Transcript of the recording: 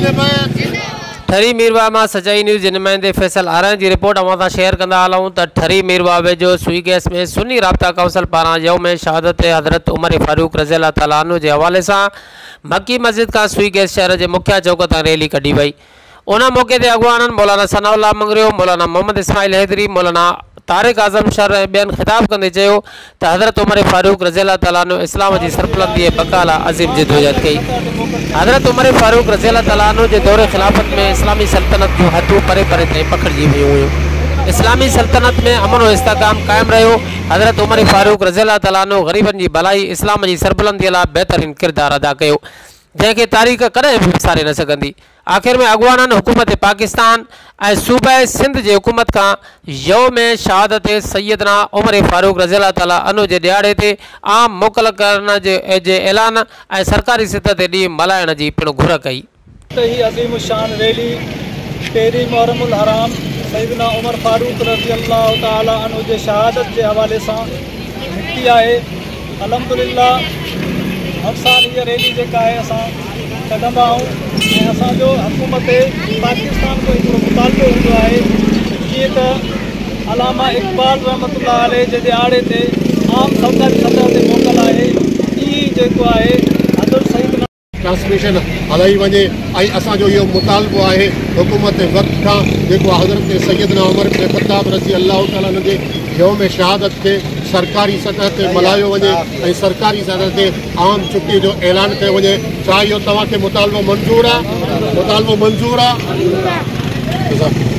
اهل بيت. ٺري ميرواهه مان سچائي نيوز جي نمائندي فيصل آرائين جي رپورٽ اوهان سان شيئر ڪندا هلون ته ٺري ميرواهه ويجهو سوئي گئس ۾ سني رابطا ڪائونسل پاران يوم شهادت حضرت عمر فاروق رضي الله تعالٰي عنه جي حوالي سان مڪي مسجد کان سوئي گئس شهر جي مکيه چوڪ تائين ريلي ڪڍي وئي. ان موقعي تي اڳواڻن مولانا ثناء الله مڱريو، مولانا محمد اسماعيل حيدري، مولانا طارق اعظم شر ۽ ٻين خطاب ڪندي چيو ته حضرت عمر فاروق رضي الله تعالٰي عنه اسلام جي سربلندي ۽ بقا لاء عظيم جدوجهد ڪئي. حضرت عمر فاروق رضي الله تعالٰي عنه جي دور خلافت ۾ اسلامي سلطنت جون حدون پري پري تائين پکڙجي ويون هيون. اسلامي سلطنت ۾ امن و استحڪام قائم رهيو. حضرت عمر فاروق رضي الله تعالٰي عنه غريبن جي ڀلائي، اسلام جي سربلندي لاء بهترين ڪردار ادا ڪيو. جنهن کي تاريخ ڪڏهن به وساري نه سگهندي. آخر ۾ اڳواڻن حڪومت پاڪستان ۽ صوبه سنڌ جي حڪومت کان يوم شهادت سيدنا عمر فاروق رضي الله تعالٰي عنه جي ڏهاڙي تي عام موڪل ڪرڻ جي اعلان ۽ سرڪاري سطح تي ڏينهن ملهائڻ جي پڻ گهر ڪئي. ته هي عظيم الشان ريلي پهرين محرم الحرام سيدنا عمر فاروق رضي الله تعالٰي عنه جي شهادت جي حوالي سان نڪتي آهي. الحمد لله هر سال هيء ريلي جيڪا آهي اسان ڪڍندا آهيون ۽ اسان جو حڪومت پاڪستان کان هڪڙو مطالبو هوندو آهي جيئن ته علامه اقبال رحمت الله عليه جي ڏهاڙي تي عام سرڪاري سطح تي موڪل آهي ائين ئي جيڪو آهي حضرت سيدنا ٽرانسميشن هلائي وڃي ۽ اسان جو اهو مطالبو آهي حڪومت وقت کان جيڪو حضرت سيدنا عمر بن خطاب رضي الله تعالٰي عنه جي يوم شهادت کي سرڪاري سطح تي ملهايو وڃي ۽ سرڪاري سطح تي عام ڇٽي جو اعلان ڪيو وڃي ڇا اهو توهان کي مطالبو منظور آهي مطالبو منظور آهي.